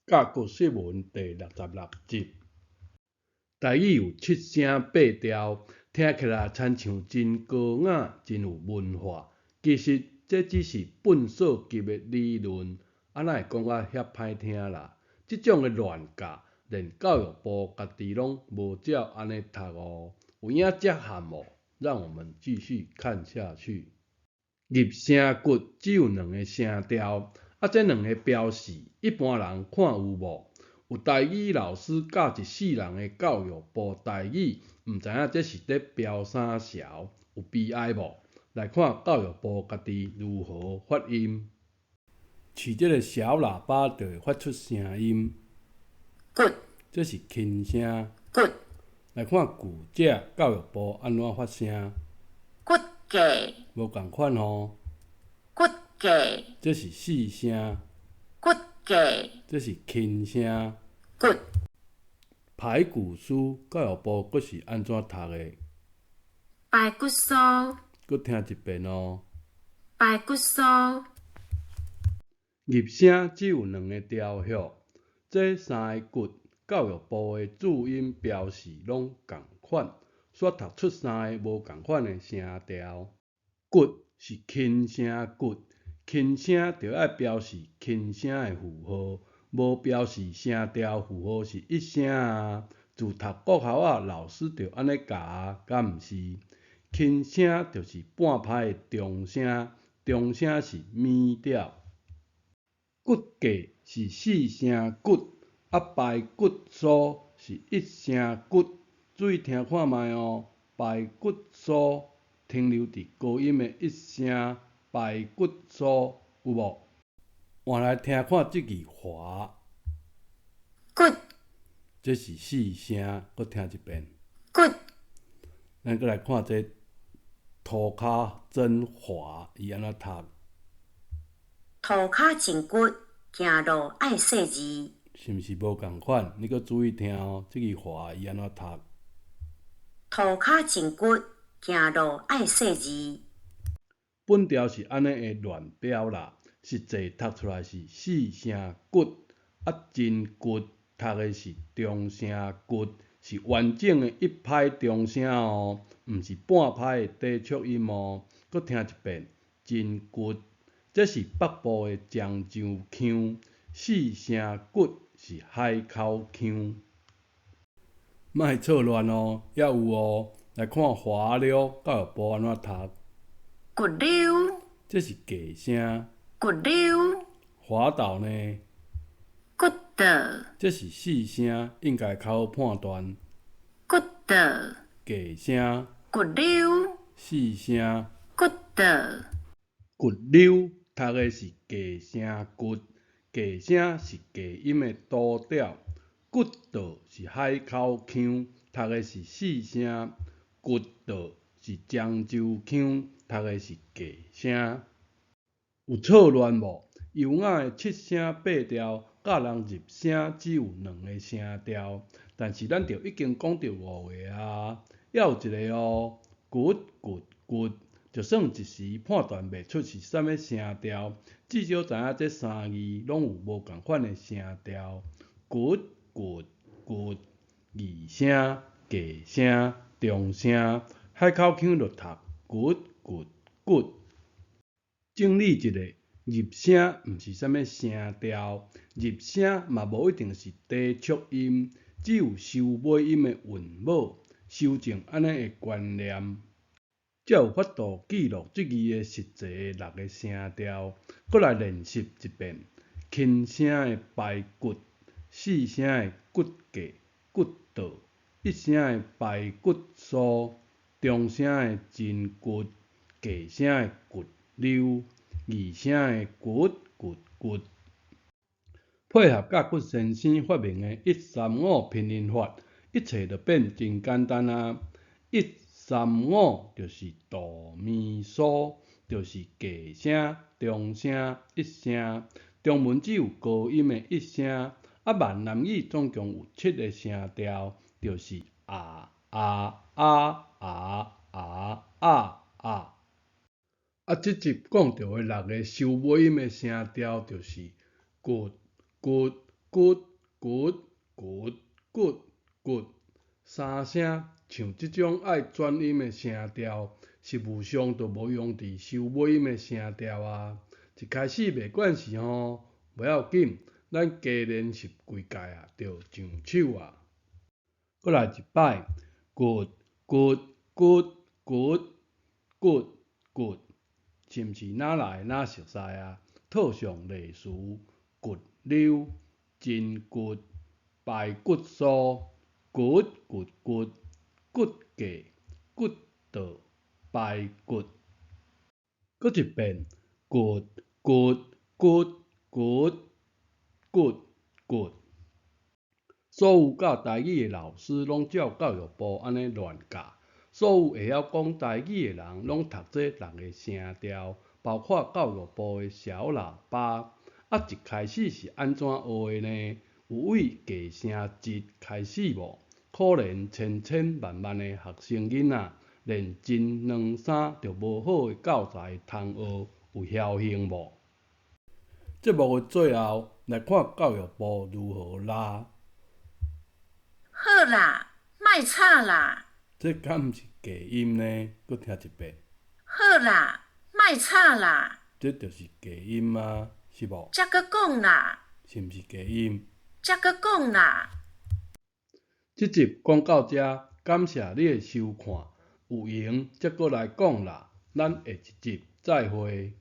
甲骨釋文第六十六集。台語有七聲八調，聽起來親像真高雅、真有文化。其實這只是糞掃級的理論，啊哪會講甲遐歹聽啦？這種的亂教，連教育部家己攏無照按呢讀哦。有影遮譀無？讓我們繼續看下去。入聲骨只有兩个聲調，啊，這兩个標示，一般人看有無？有台語老師教一世人的教育部台語，毋知影這是佇標啥潲？有悲哀無？來看教育部家己如何發音。飼這个小喇叭就會發出聲音。骨，這是輕聲。骨，來看骨架，教育部按怎發聲？骨架，無仝款吼。骨架，這是四聲。骨架，這是輕聲。骨，排骨酥，教育部閣是按怎讀的？排骨酥，閣聽一遍哦。排骨酥。入聲只有兩个調號，這三个骨，教育部的注音標示攏仝款，煞讀出三个無仝款的聲調。骨是輕聲骨，輕聲就愛標示輕聲的符號，無標示聲調符號是一聲啊。自讀國校仔，老師就按呢教啊，敢毋是？輕聲就是半拍的中聲，中聲是咪調。骨架是四聲骨，啊排骨酥是一聲骨。注意聽看覓哦，排骨酥停留佇高音的一聲，排骨酥有無？換來聽看這字華，骨，這是四聲，閣聽一遍。骨，咱閣來看這塗跤真滑，伊按怎讀？塗跤真骨，行路愛細膩。是毋是無仝款？你閣注意聽哦，這字華伊按怎讀？塗跤真骨，行路愛細膩。本調是按呢的亂標啦，實際讀出來是四聲骨，啊真骨讀的是中聲骨，是完整的一拍中聲哦，毋是半拍的短促音哦。閣聽一遍，真骨，這是北部的漳州腔，四聲骨是海口腔。莫錯亂哦，猶有哦，來看滑溜，教育部按怎讀？骨溜，這是假聲。骨溜，滑倒呢？骨倒，這是四聲，應該較好判斷。骨倒，假聲。骨溜，四聲。骨倒，骨溜讀的是假聲骨，假聲是假音的倒調。骨倒是海口腔，讀的是四聲；骨倒是漳州腔，讀的是假聲。有錯亂無？優雅的七聲八調，教人入聲只有兩个聲調，但是咱就已經講著五个啊，猶有一个哦，骨骨骨，就算一時判斷袂出是啥物聲調，至少知影這三字攏有無仝款的聲調，骨骨骨，二聲、假聲、中聲，海口腔就讀骨骨骨。整理一下，入聲毋是啥物聲調，入聲嘛無一定是低促音，只有收尾音的韻母，修正按呢的觀念，才有法度記錄這字的實際的六个聲調。閣來練習一遍：輕聲的排骨，四聲的骨架、骨倒，一聲的排骨酥，中聲的真骨，假聲的骨溜，二聲的骨骨骨。配合甲骨先生發明的一三五拼音法，一切就變真簡單啊！一三五就是哆咪嗦，就是假聲、中聲、一聲。中文只有高音的一聲，啊閩南語總共有七个聲調，就是啊啊啊啊啊啊啊。啊，這集講著的六个收尾音的聲調就是骨、骨、骨骨骨骨骨三聲，像這種愛轉音的聲調，實務上就無用佇收尾音的聲調啊。一開始袂慣勢吼，無要緊，咱加練習幾屆啊，就上手啊。閣來一擺，骨骨骨骨骨骨，是毋是哪來哪熟似啊？套上例詞，骨溜、筋骨、排骨酥、骨骨骨、骨架、骨道、排骨。閣一遍，骨骨骨骨骨骨。所有教台語的老師攏照教育部按呢亂教，所有會曉講台語的人攏讀這六个聲調，包括教育部的小喇叭。啊，一開始是按怎學的呢？有為低聲節開始無？可憐千千萬萬的學生囡仔，練真兩三就無好的教材通學，有僥倖無？節目的最後，來看教育部如何拉。好啦，莫吵啦。這敢毋是低音呢？閣聽一遍。好啦，莫吵啦。這就是低音啊，是無？才閣講啦。是毋是低音？才閣講啦。這集講到這，感謝你的收看，有閒才閣來講啦，咱下一集再會。